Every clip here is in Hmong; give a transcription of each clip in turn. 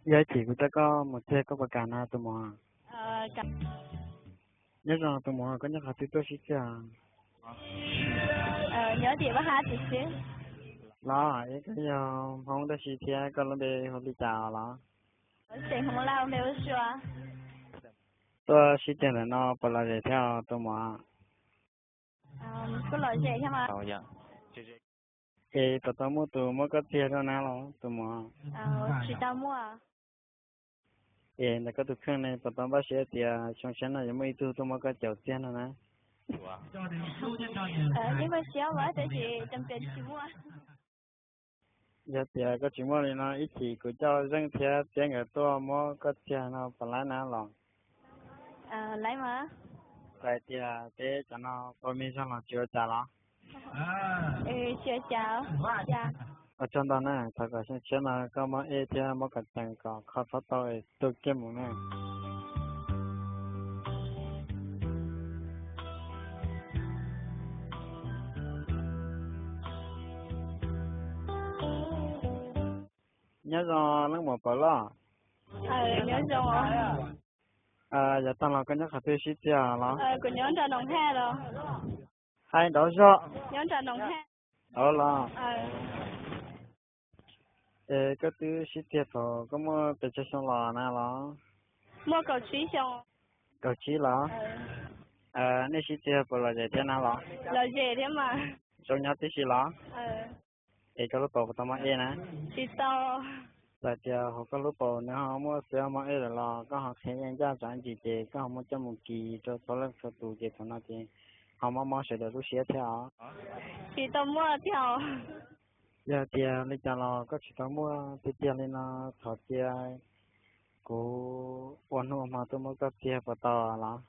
Yog ib chim kuv coj koj mus txiag koj puas kam na tus muam? Nyob zoo tus muam, koj nyob qhov twg tuaj sib txiag? Los, es koj yog Hmoob dab tsi thiab koj lub npe hu li cas los? Tuaj sib txiag ntawm no puas lom zem thiab tus muam? Es puas tau muaj tus muab koj txiag rau na los tus muam? Es ntawm koj tus kheej ne puas tau npaj siab tias xyoo tshiab no yuav muaj ib tug tuaj muab koj caum txiag no na? Yog tias koj tsis muaj li no ib chim kuv coj Zeej thiab Txiab nkawd tuaj muab koj txiag no puas laib na los? Txawm hais tias peb cov no tau me zog los tsis ua cas los? Ua tsaug ntau na, thov kom xyoo tshiab no koj muab ej thiab muab kom ceev kom kho txhob tau es tuaj kiag mus na. Nyob zoo leej muam Pov Loj. Yav tag los koj nyob qhov twg sib txiag los? Hais nrov zog. Au los. Es koj twb sib txiag thaum koj muaj pes tsawg xyoo los na los? Kaum tsib los. Nej sib txig puas lom zem thiab na los? Zoo nyob tib si los? Es koj lub paum puas tau mob ej na? Txawm tias hauv koj lub paum nws ho muaj xiab mob ej lawm los koj ho qhia ncaj ncaj tso ntsis ces koj ho muab coj mus kis rau txhua leej txhua tus ces thaum no ces ho mob mob sawv daws lub siab thiab os. Yog tias li cas los koj tsis tau muaj tiag tiag li no, thov cia kuv ua hnub ua hmo tuaj muab koj txiag puas tau los?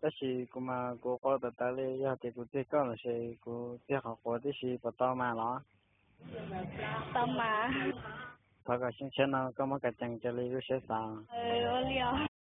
Tab sis kuv mas kuv quaj tawv tawv li, yog tias kuv txiag koj los sis kuv txiag qhov quav tib si puas tau mas los? Thov kom xyoo tshiab no koj muab kom ceev raws li lub siab xav.